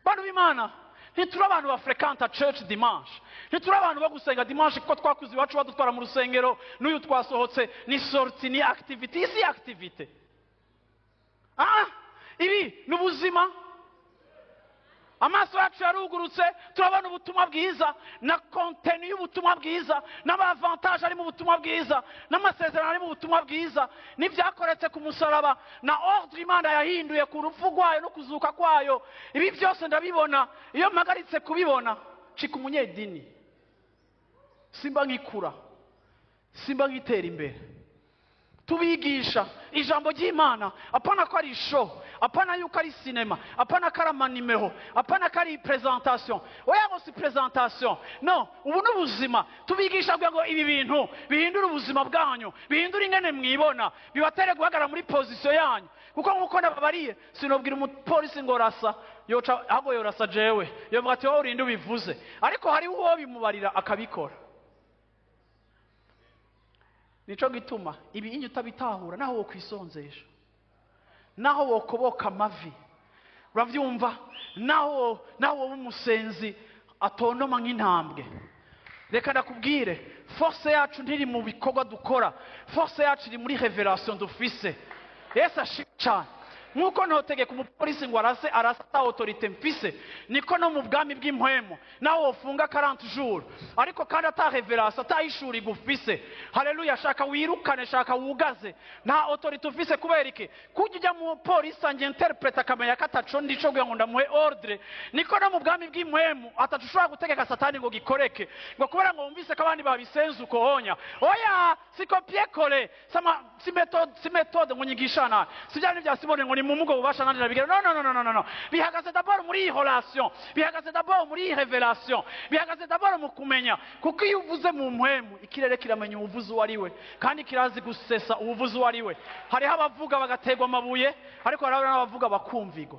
Bantu b'Imana, ntituri abantu ba fréquenta church dimanche, ntituri abantu bo gusenga dimanche kuko twakuze iwacu badutwara mu rusengero. N'uyu twasohotse ni sortie, ni activité, isi activité. Ah, ibi ni ubuzima. Amaso yacu yarugurutse, turabona ubutumwa bwiza na contenu y'ubutumwa bwiza, n'ama avantages ari mu butumwa bwiza, n'amasezerano ari mu butumwa bwiza, n'ibyakoretse ku musaraba, na ordre Imana yahinduye ku rupfu rwayo no kuzuka kwayo. Ibi byose ndabibona. Iyo mpagaritse kubibona, ncika umunyedini, simba nkikura, simba nkitera imbere. Tubigisha ijambo ry'Imana, apana ko ari show, apana yuko ari cinéma, apana ko ari ama numéros, apana ko ari présentation. Oya, ngo si présentation, no ubu ni ubuzima. Tubigisha kugira ngo ibi bintu bihindure ubuzima bwanyu, bihindure ingene mwibona, bibatere guhagarara muri position yanyu. Kuko nk'uko nababariye, sinobwira umupolisi ngo rasa, yoca ahubwo yorasa jewe, yovuga ati: "Wowe urinde ubivuze." Ariko hariho uwo bimubarira akabikora. Nico gituma ibi inyo utabitahura, naho wokwisonzesha, naho wokoboka amavi, uravyumva, naho woba umusenzi atonoma nk'intambwe. Reka ndakubwire, force yacu ntiri mu bikorwa dukora, force yacu iri muri révélation dufise. Yesu ashimwe cyane. Nk'uko ntotegeka umupolisi ngo arase, arasa ata autorité mfise, niko no mu bwami bw'impwemu nawe wofunga 40 jours, ariko kandi ata révélation, atahishuri gufise, haleluya, shaka wirukane, shaka wugaze, nta autorité ufise. Kubera iki? Kujya ujya mu polisi anjye interprète akamenya ko ataco ndico kugira ngo ndamuhe ordre. Niko no mu bwami bw'impwemu ataco ushobora gutegeka Satani ngo gikoreke, ngo kubera ngo wumvise ko abandi babisenze uko honya. Oya, si copier-coller, sama si méthode, si méthode ngo nyigisha nabi, si bya bya Simone ngo ni mumugo bubasha nandi nabigera. No, no, no, no, no, no. Bihagaze d'abord muri iyi relation, bihagaze d'abord muri iyi révélation, bihagaze d'abord mu kumenya. Kuko iyo uvuze mu mpwemu, ikirere kiramenya uwuvuze uwo ari we, kandi kirazi gusesa uwuvuze uwo ari we. Hariho abavuga bagaterwa amabuye, ariko hariho n'abavuga bakumvigwa.